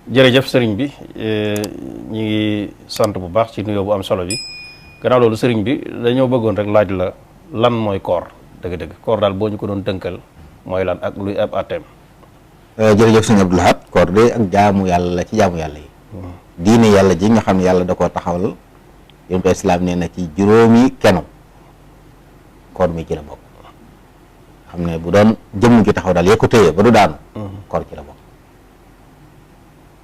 jërëjëf sëriñ bi ñu ngi sant bu baax ci nuyoo bu am solo bi gannaaw loolu sëriñ bi dañoo bëggoon rek laaj la lan mooy koor dëgg-dëgg koor daal boo ñu ko doon tënkal mooy lan ak luy ab àtteem. jërëjëf sëñ Abdou Lahad koor de ak jaamu yàlla la ci jaamu yàlla yi diine yàlla ji nga xam ne yàlla da koo taxawal yonent islaam nee na ci juróomi kenu koor mi ci la bokk xam ne bu doon jëmm ji taxaw daal yee ko téye ba du daanu koor ci la bokk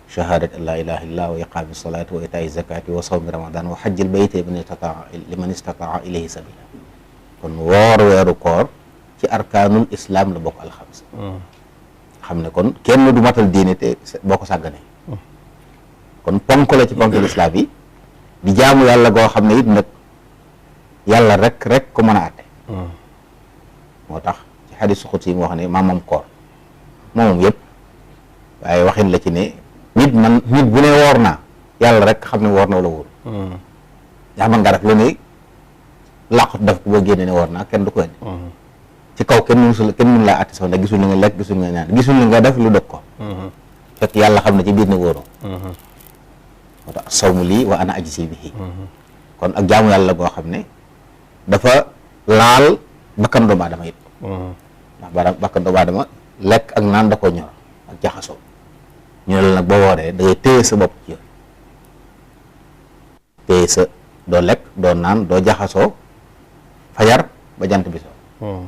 shahadat an la ilaha illallah wa iqaami salaati wa itaa'i zakati wa sawmi ramadan wa hajjil bayti liman istataa ilayhi sabila kon woor weeru koor ci arkaanul islam la bokk alxamsa xam ne kon kenn du matal diine te boo ko sàgganee kon ponk la ci ponk lislaam yi di jaamu yàlla goo xam ne it nag yàlla rek ko mën a àtte moo tax ci xadiisu xudsi yi mu wax ne maamam koor moomam yëpp waaye waxin la ci ne nit bu ne woor naa yàlla rek xam ne woor na wala wóor yaa man nga def lu ne làqut daf ko boo génne ne woor naa kenn du ko indi ci kaw kenn mun laa àtte sax ndax gisul li nga lekk gisul nga naan gisul li nga def lu dog ko fekk yàlla xam ne ci biir ne wóoroo moo tax sawmu lii wa ana ajzi bihi kon ak jaamu yàlla goo xam ne dafa laal bakkan doomu aadama it ndax bakkan doomu aadama lekk ak naan da ko ñor ak jaxasoo ñu ne la nag boo wooree da ngay téye sa bopp ci yooyu téye sa doo lekk doo naan doo jaxasoo fajar ba jant bi soo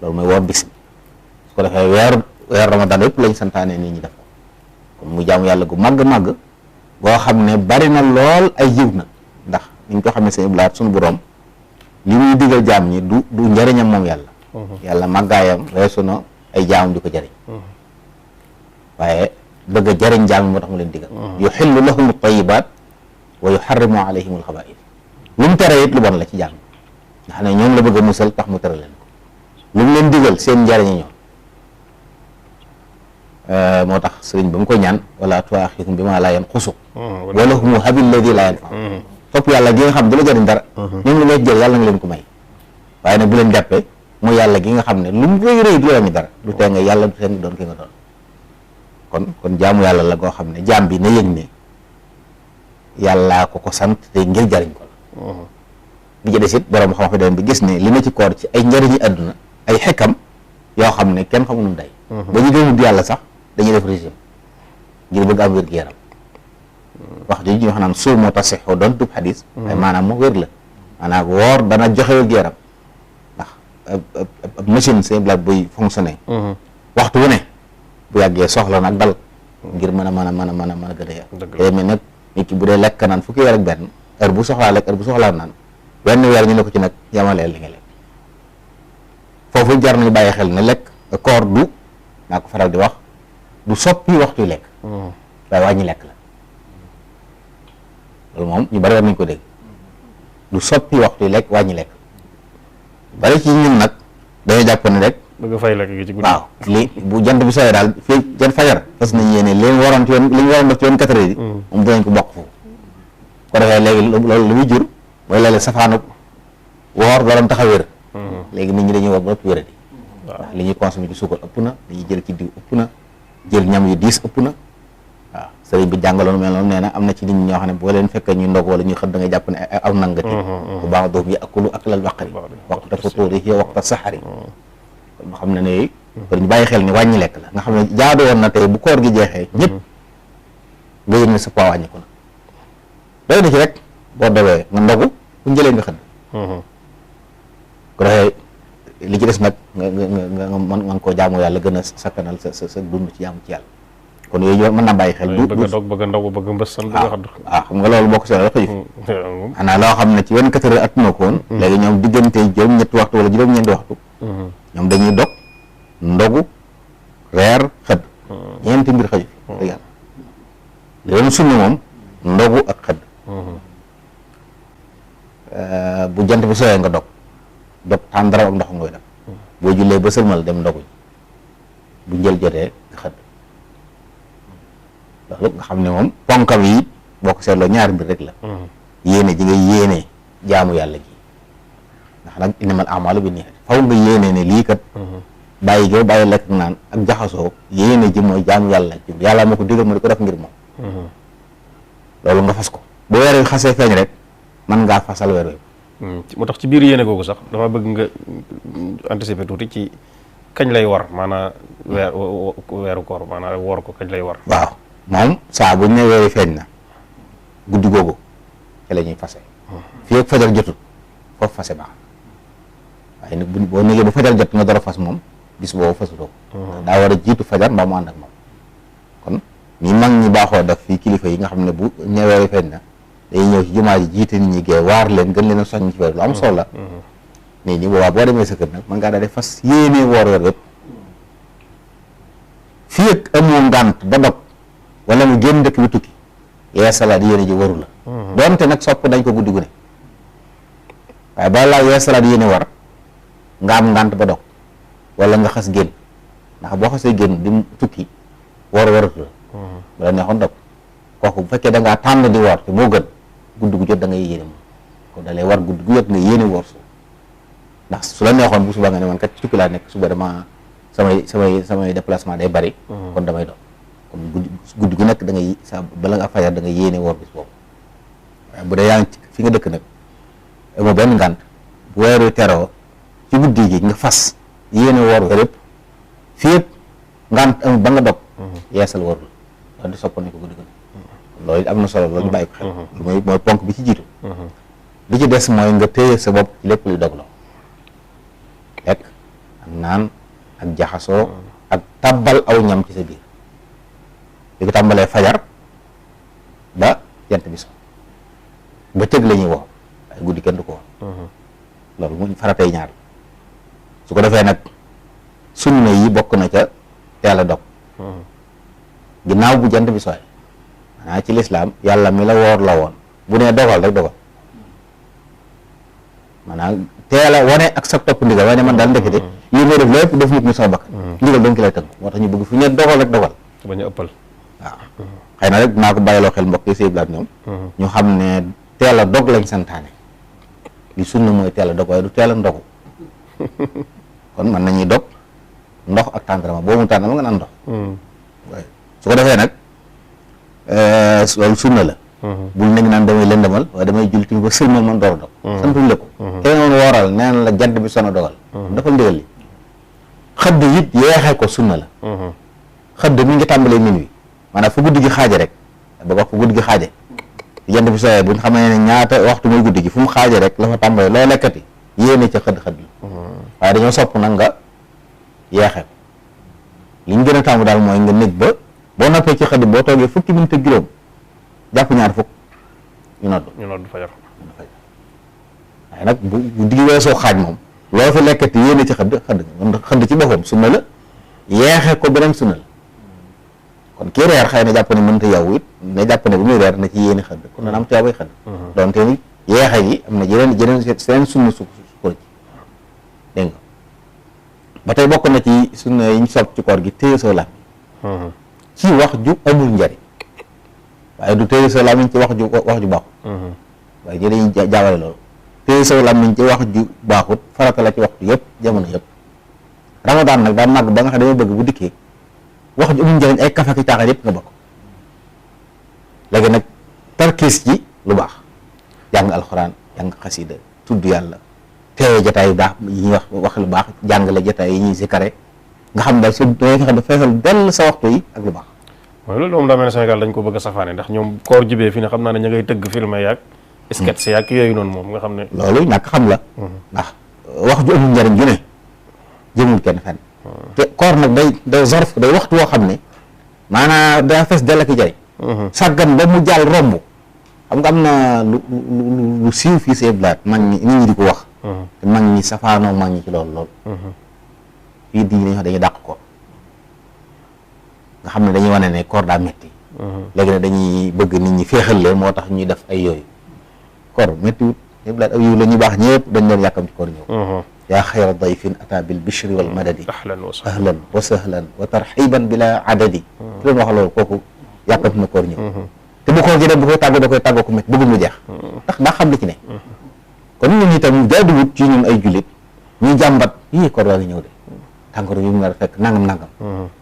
loolu mooy woor bis bi su ko defee weer ramadan yëpp lañ santaane nit ñi def ko kon mu jaamu yàlla gu màgg boo xam ne bari na lool ay yiw nag ndax niñ ko xam ne seen iblaat suñu borom li muy digal jaam ñi du njëriñam moom yàlla yàlla màggaayam weesu na ay jaamam di ko jëriñ waaye bëgg a jëriñ jaam moo tax mu leen digal yuxillu lahum at-tayyibaat wa yuxarrimu alayhim al-xabaa'is lu mu tere it lu bon la ci jaam nga xam ne ñoom la bëgg a musal tax mu tere leen ko lu mu leen digal seen njëriñ ñoom moo tax sëriñ ba mu koy ñaan wala tuaxidhum bimaa laa yanqusu wa lahum habil ladii laa yanfa topp yàlla gi nga xam du la jëriñ dara ñoom lu ngay jël yàlla nga leen ko may waaye nag bu leen jàppee mu yàlla gi nga xam ne lu mu rëy du la ñu dara du tee nga yàlla du tee nga doon ki nga doon kon jaamu yàlla la goo xam ne jaam bi na yëg ne yàllaa ko sant te ngir jariñ ko la bi ci des it borom xam-xam dem bi gis ne li na ci koor ci ay njëriñi àdduna ay xekkam yoo xam ne kenn xamu nu day ba ñu gëmut yàlla sax dañuy def régime ngir bëgg am wér-gu-yaram wax jooju ñu wax naan suur moo tax sexoo doon tub xadis waaye maanaam moo wér la maanaam woor dana joxe wér-gu-yaram ndax ab machine seen blague buy fonctionné waxtu wu ne bu yàggee soxla nag dal ngir mën a gën a yàgg te mais nag nit ki bu dee lekk naan fukki weer ak benn heure bu soxlaa lekk heure bu soxlaa naan wenn weer ñu ne ko ci nag yamaleel li nga lekk foofu jar nañu bàyyi xel ne lekk koor du naa ko faral di wax du soppi waxtuy lekk waaye wàññi lekk la loolu moom ñu bari war nañu ko dégg du soppi waxtuy lekk wàññi lekk bari ci ñun nag dañoo jàpp ne rek bëgg fay lekk gi ci guddi waaw li bu jant bi sooyee daal fii jant fajar fas nañ yéene li ñu waroon def ci yoon 4 heures yi moom dinañ ko bokk foofu ko defee léegi loolu lu muy jur mooy léeg-léeg safaanu woor doon tax a wér léegi nit ñi dañuy woor ba ëpp wéradi ndax li ñuy consommé ci suukar ëpp na li ñuy jël ci diw ëpp na jël ñam yu diis ëpp na waaw sëriñ bi jàngaloon mel noonu nee na am na ci nit ñi ñoo xam ne boo leen fekkee ñuy ndog wala ñuy xëdd da ngay jàpp ne aw nangati bu baax doom yi akulu aklal baqari waqta futuurihi waqta saxari kon nga xam ne ne kon ñu bàyyi xel ni wàññi lekk la nga xam ne jaadu woon na tey bu koor gi jeexee ñëpp nga yëg ne sa poids wàññi ko na doy na ci rek boo dawee nga ndogu bu njëlee nga xëdd ko defee li ci des nag nga mën koo jaamu yàlla gën a sakkanal sa dund ci jaamu ci yàlla kon yooyu mën naa bàyyi xel bëgg a dog bëgg a ndogu bëgg mbëssan bëgg a xadd waaw xam nga loolu bokk si la xëyif xanaa loo xam ne ci 24 heures attuna ko woon léegi ñoom diggante juróom-ñetti waxtu wala juróom-ñeenti waxtu ñoom dañuy dog ndogu reer xëdd ñeenti mbir xëyif dëgg yàlla li doon sunna moom ndogu ak xëdd bu jant bi sooyee nga dog tàndara ak ndox ngoy def boo jullee ba sëlmal dem ndoguñ bu njël jotee nga xëdd loolu nga xam ne moom ponkam yi boo ko seetloo ñaari mbir rek la yéene ji nga yéene jaamu yàlla gi ndax nag innamal a'maalu binniyaat faw nga yéene ne lii kat bàyyi goo bàyyi lekk naan ak jaxasoo yéene ji mooy jaamu yàlla ci yàlla moo ko digal mu di ko def ngir moom loolu nga fas ko bu weer wi xasee feeñ rek mën ngaa fasal weer wi moo tax ci biir yéene googu sax dama bëgg nga anticiper tuuti ci kañ lay war maanaam weeru koor maanaam woor ko kañ lay war. waaw moom saa buñ ne weeri feeñ na guddi googu ci la ñuy fase fii ak fajar jotul foofu fase baax waaye nag boo négee ba fajar jot nga dara fas moom bis boobu fasuloo ko daa war a jiitu fajar mbaa mu ànd ak moom kon ñi mag ñi baaxoo def fii kilifa yi nga xam ne bu ne weeri feeñ na day ñëw ci jumaa ji jiite nit ñi gee waar leen gën leen a soññ ci weer lu am solo la nii nii boobaa boo demee sa kër nag mën ngaa daal di fas yéenee woor weer yëpp fii ak amoo ngànt ba dog wala mu génn dëkk bi tukki yeesalaat yéene ji waru la doonte nag sopp dañ ko guddi gu ne waaye bala laa yeesalaat yéene war nga am ngànt ba dog wala nga xas génn ndax boo xasee génn di tukki waratu la bu la neexoon dog kooku bu fekkee da ngaa tànn di woor te moo gën guddi gu jot da ngay yéene moom kon da lay war guddi gu jot nga yéene woor su ndax su la neexoon bu suba nga ne man kat ci tukki laa nekk suba dama samay déplacement day bari kon damay doon kon guddi gu nekk da ngay bala nga fajar da ngay yéene woor bis boobu waaye bu dee yaa ngi fi nga dëkk nag amoo benn ngànt bu weeru teroo ci guddi gi nga fas yéene woor weer yëpp fii yëpp ngànt amul ba nga dog yeesal woor la doon di sopp nañ ko guddi gu nekk loolu am na solo loolu ñu bàyyi ko xel lu mooy ponk bi ci jiitu li ci des mooy nga téye sa bopp ci lépp luy dogloo lekk ak naan ak jaxasoo ak tàbbal aw ñam ci sa biir li ko tàmbalee fajar ba jant bi so ba tëg la ñuy woo waaye guddi kenn du ko woon loolu mu faratay ñaar su ko defee nag sunna yi bokk na ca teel a dog ginnaaw bu jant bi sooy maanaam ci lislaam yàlla mi la woor la woon bu nee dogal rek dogal maanaam teel a wane ak sa topp ndigal wane man daal ndekete lii may def lépp def nit ñi sama bakkan ndigal doon ki lay tënk moo tax ñu bëgg fu ñu dogal rek dogal bañ a ëppal waaw xëy na rek dinaa ko bàyyiloo xel mbokk yi say blaat ñoom ñu xam ne teel a dog lañ santaane li sunna mooy teel a dog waaye du teel a ndogu kon mën nañuy dog ndox ak tàndarama boo mu tàndarama nga naan ndox waaye su ko defee nag loolu sunna la bul nekk naan damay lëndamal waaye damay julli tamit ba sëlmal man door a dog santuñ la ko te noonu wooral nee na la jant bi sono dogal dafa ndigal li xëdd it yeexee ko sunna la xëdd mi ngi tàmbalee minuit maanaam fu guddi gi xaaje rek ba wax fu guddi gi xaaje jant bi sooyee buñ xamee ne ñaata waxtu muy guddi gi fu mu xaaje rek la fa tàmbalee loo lekkati yéene ca xëdd la waaye dañoo sopp nag nga yeexee ko li ñu gën a tàmm daal mooy nga nekk ba boo noppee ci xëdd boo toogee fukki minute ak juróom jàpp ñaar fukk ñu nodd fajar waaye nag bu digg weesoo xaaj moom loo fa lekkati yéene ci xëdd ci boppam sunna la yeexee ko beneen sunna la kon kii reer xëy na jàpp ne mënta yow it ne jàpp ne bu muy reer na ci yéene xëdd kon dana am tuyaabay xëdd donte ni yeexe gi am na jeneen seen sunna su ko ci dégg nga ba tey bokk na ci sunna yi ñu sopp ci koor gi téye soo làmmiñ ci wax ju amul njariñ waaye du téye soo làmmiñ ci wax ju baaxut waaye ñi dañuy jaawale loolu téye soo làmmiñ ci wax ju baaxut farata la ci waxtu yëpp jamono yëpp ramadaan nag daa màgg ba nga xam ne dama bëgg bu dikkee wax ju amul njariñ ay kafa ki caaxaan yëpp nga bokk léegi nag tarkiis ci lu baax jàng alxuraan jàng xasida tudd yàlla teewee jataay yu baax yi ñuy wax lu baax jàngale jataay yi ñuy sikare nga xam daal dangay fexe da feesal dell sa waxtu yi ak lu baax mooy loolu moom daa mel ne Sénégal dañ ko bëgg a safaane ndax ñoom koor jibee fi ne xam naa ne ña ngay tëgg film yaag sketch yaag yooyu noonu moom nga xam ne loolu ñàkk xam la ndax wax ju amul njariñ ju ne jëmul kenn fenn te koor nag day zorf day waxtu woo xam ne maanaam daa fees dell ak jariñ sàggan ba mu jàll romb xam nga am na lu siiw fii see blaat mag ñi nit ñi di ko wax te mag ñi safaanoo mag ñi ci loolu fii di dañuy wax dañuy dàq koor nga xam ne dañuy wane ne koor daa metti léegi ne dañuy bëgg nit ñi féexal leen moo tax ñuy def ay yooyu koor méttiwut ñëpp laat aw yiw la ñu baax ñëpp dañ doon yàkkam ci koor ñëw yaa xayra dayfin ata bil bishri wal madadi ahlan wa sahlan wa tarxiban bila adadi ki doon wax loolu kooku yàkkam na koor ñëw te bu koor gi dem bu koy tàggoo da koy tàggoo ko métti bëggul mu jeex ndax daa xam li ci ne kon ñun itam jaaduwut ci ñun ay jullit ñuy jàmbat yii koor waa ngi ñëw de tàngoro yu mu nar a fekk nangam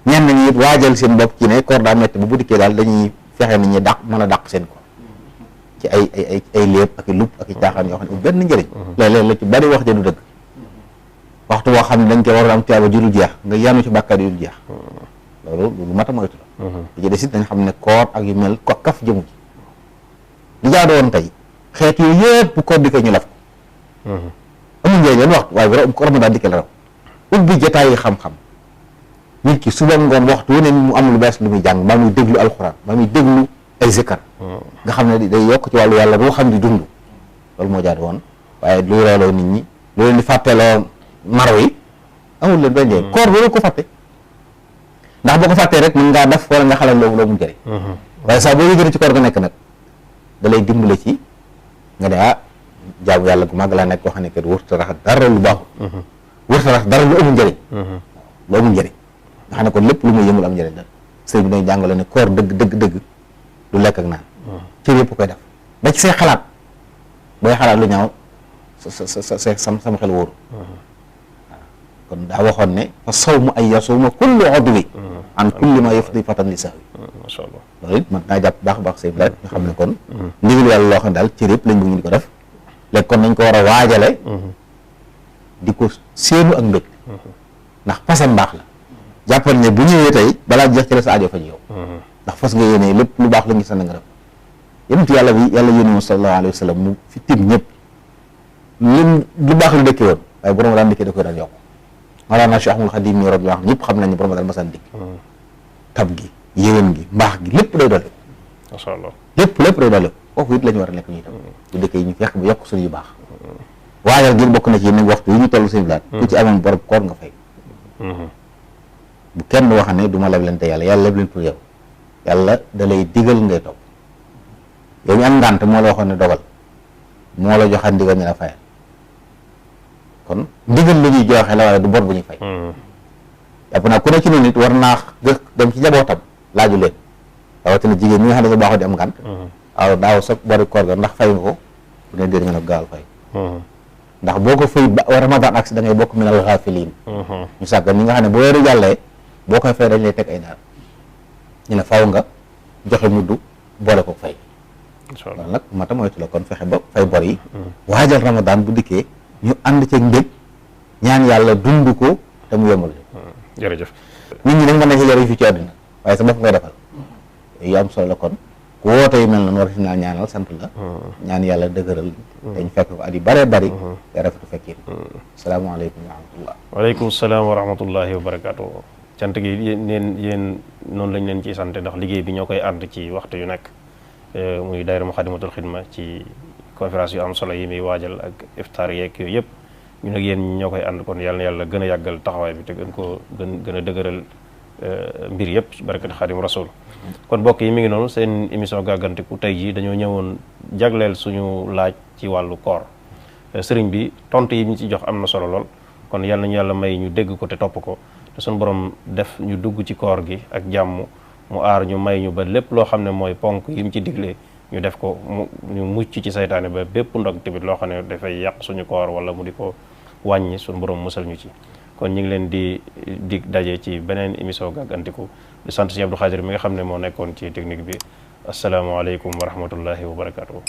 ñenn ñi it waajal seen bopp ci ne koor daa metti bu dikkee daal dañuy fexe nit ñi mën a dàq seen koor ci ay lépp ak i lupp ak i caaxaan yoo xam ne benn njëriñ léeg-léeg la ci bari wax ja du dëgg waxtu boo xam ne dañ ko war a am tuyaaba ju dul jeex nga yanu ci bàkkaar yu dul jeex loolu lu mat a moytu la li ci des it dañ xam ne koor ak yu mel ko kaf jëmu ci li jaadu woon tey xeet yooyu yëpp bu koor dikkee ñu laf ko amul njëriñ leen waxtu waaye bu ko Ramadan dikkee la raw ubbi jotaay yi xam-xam nit ki suba ngoon waxtu wu ne mu am lu bees lu muy jàng maa muy déglu alxuraan maa muy déglu ay zikkar nga xam ne day yokk ci wàllu yàlla boo xam di dund loolu moo jaadu woon waaye luy reeloo nit ñi lu leen di fàtteeloo maro yi amul leen benn njëriñ koor boobu ko fàtte ndax boo ko fàttee rek mën ngaa def wala nga xalal loo mu jëriñ waaye saa boo yëgee ci koor ga nekk nag da lay dimbale ci nga ne jaamu yàlla gu màgg laa nekk koo xam ne kat wërta rax dara lu baaxul wërta rax dara lu amul njëriñ lu amul njëriñ nga xam ne kon lépp lu muy yëmul am njëriñ la sëñ bi dañ jàngale ne koor dëgg du lekk ak naan ci yëpp koy def ba ci say xalaat booy xalaat lu ñaaw sama xel wóoru kon daa waxoon ne fa sawmu ay yasuma kullu udwi an kulli ma yufdi fatan li sahwi masha Allah loolu it man naa jàpp baax a baax sëñ bi la ñu xam ne kon ndigal yàlla loo xam ne daal cër yëpp lañ bëgg ñu di ko def léegi kon nañ ko war a waajale di ko séenu ak mbég ndax façon baax la jàppal ne bu ñëwee tey balaa jeex ci la sa aajo fa yow ndax fas nga yéene lépp lu baax la ngi sant nga def yonent yàlla bi yàlla yónni mu sallallahu alayhi wa sallam mu fi tim ñëpp lu baax lu dëkkee woon waaye bu Ramadan dikkee da koy daan yokk Mawlana Cheikh Ahmadul Khadim mi radiyallahu anhu ñëpp xam nañ ne bu Ramadan masaan dikk tab gi yéwén gi mbaax gi lépp day dolli masha Allah lépp day dolli foofu it la ñu war a nekk ñuy tam bu dëkkee yi ñu fekk bu yokk suñu yu baax waajal gi bokk na ci nag waxtu yi ñu toll seen bilaat ku ci amoon bor koor nga fay bu kenn wax ne du ma leblante yàlla leb leen pour yow yàlla da lay digal ngay topp yow ñu am ngànt moo la waxoon ne dogal moo la joxaat ndigal ñu la fayal kon ndigal la ñuy joxe la waaye du bor bu ñuy fay yàpp naa ku ne ci noonu nit war naa dem ci njabootam laaju leen rawatina jigéen ñi nga xam ne sa baaxoo di am ngànt waaw daaw sa bori koor ga ndax fay nga ko bu ne déet nga ne gaawal fay ndax boo ko fay ba Ramadan ak si da ngay bokk minal xaafiliin ñu sàggan ñi nga xam ne boo weeru jàllee boo koy fay dañ lay teg ay daan ñu ne faaw nga joxe muddu boole ko fay loolu nag mata moytu la kon fexe ba fay bor yi waajal Ramadan bu dikkee ñu ànd ceeg mbég ñaan yàlla dund ko te mu yombal jërëjëf nit ñi nag mën nañ ci jëriñ fi ci àddina waaye sa bopp ngay defal yu am solo la kon ku woote yu mel noonu war si naa ñaanal sant la ñaan yàlla dëgëral dañ fekk ko at yu bëree bëri te rafetu fekkin asalaamaaleykum wa rahmatullah waaleykum salaam wa rahmatullahi wa barakatuh cant gi yéen noonu lañ leen ciy sant ndax liggéey bi ñoo koy ànd ci waxtu yu nekk muy daayira Muxaddamatul Xidma ci conférence yu am solo yi muy waajal ak iftaar yeeg yooyu yëpp ñu nag yéen ñoo koy ànd kon yàlla na yàlla gën a yàggal taxawaay bi te gën a dëgëral mbir yëpp ci barakat Xaadim Rasul kon mbokk yi mi ngi noonu seen émission gàggantiku tey jii dañoo ñëwoon jagleel suñu laaj ci wàllu koor sëriñ bi tontu yi ñu ci jox am na solo lool kon yàlla nañu yàlla may ñu dégg ko te topp ko te suñu borom def ñu dugg ci koor gi ak jàmm mu aar ñu may ñu ba lépp loo xam ne mooy ponk yi mu ci diglee ñu def ko ñu mucc ci saytaane ba bépp ndog tamit loo xam ne dafay yàq suñu koor wala mu di ko wàññi suñu borom musal ñu ci kon ñu ngi leen di daje ci beneen émission gàggantiku di sant si Abdou Khadir mi nga xam ne moo nekkoon ci technique bi asalaamaaleykum wa rahmatullahi wa barakatuh